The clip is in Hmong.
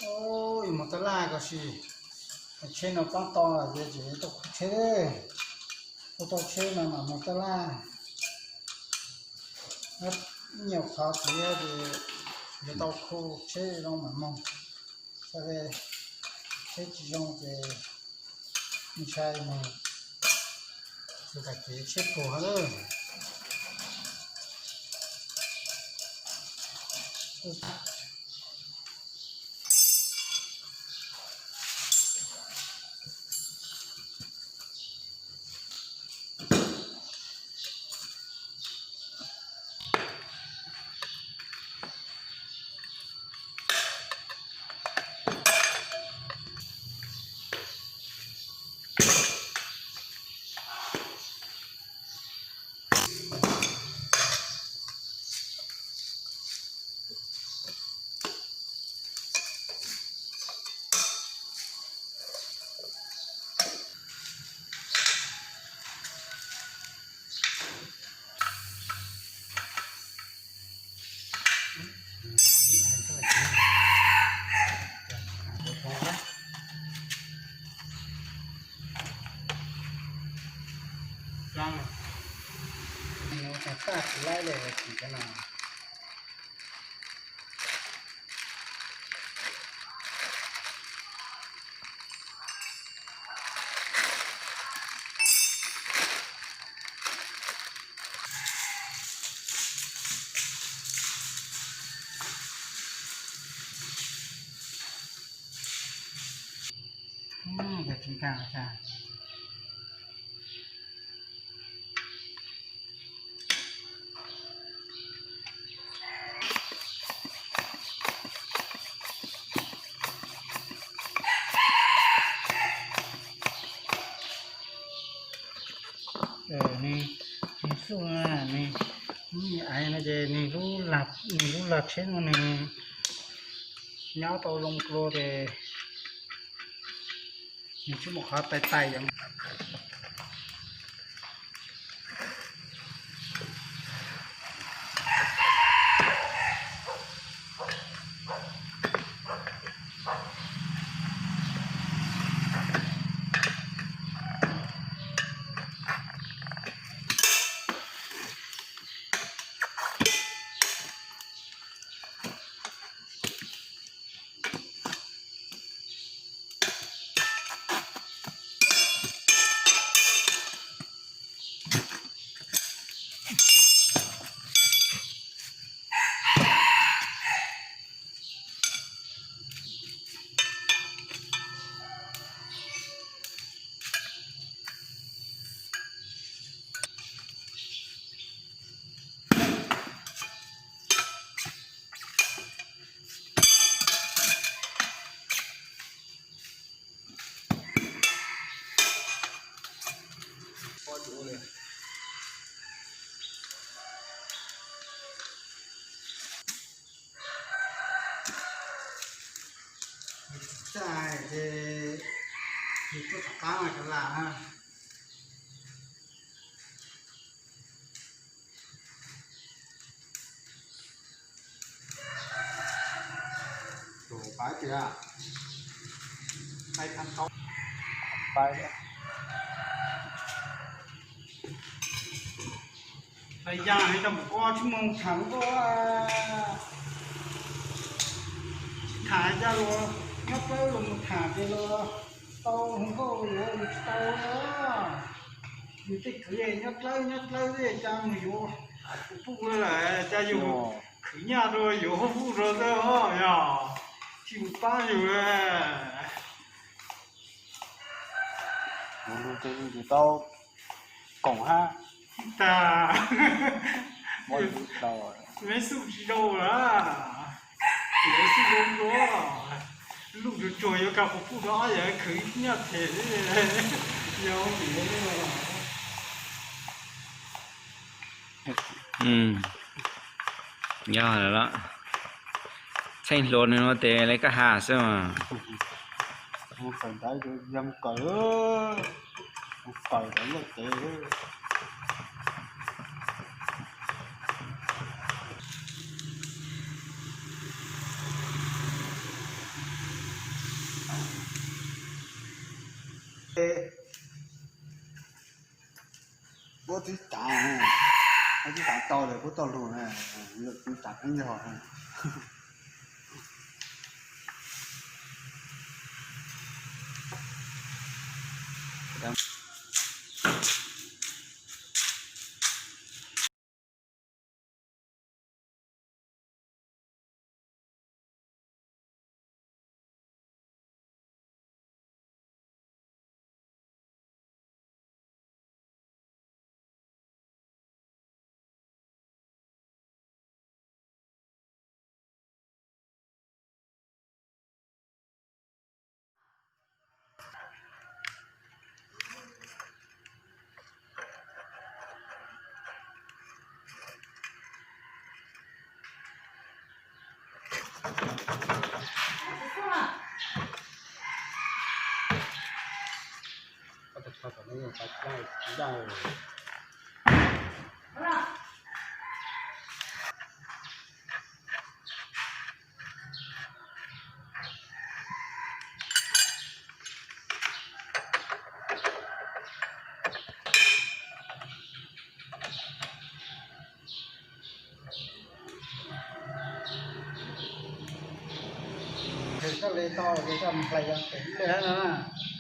Ub, yuav mus tab laj ko si. Tsheb no pab to ces tseem tau khu tsheb, khu tau tsheb no mam mus tab laj. Nyiam qhov txiv ces yuav tau khu tsheb zoo mam mus. Tsheb tsis zoo ces ntshai mus, tus kam kev tsheb puag lawm. Nws, nws xub, nws, nws aiv no ces nws lub, nws lub lag tsheb no nws nyob tau zoo dua ces nws tsis muaj qhov tais tais yom. Txaj ces yus tuaj tom qab mas kav lam na. Tus pab tias, pab thab tau, pab, pab yaj tau mus koj tsis mus tham nkauj, tsis tham yaj los nyob plawb los mus tham ces los tau hluas nkauj yuav yus tsis tau. Yus tej kwv nyob dlawb nyob dlawb cas mus yuav kuv puj lawm cas yus khwv nyaj rau yuav hauv puj rau xwb os yog tsis mus pab yus. Tau koom hab. Tag, me xub tsis zoo lawm, xub zoo dua, luj tsuag tsuag yuav kag quas puj rau ob yawg khwv nyaj them li, yog vim yog lawm, txheej hluas nws no tes le kaj ha xwb mas. Puab twb tav, puab twb tav tau lawm, puab tau lug, lawm kuv tav khaub ncaug. Ces koj li tau ces koj mus hlais yog pem lwj hab no na.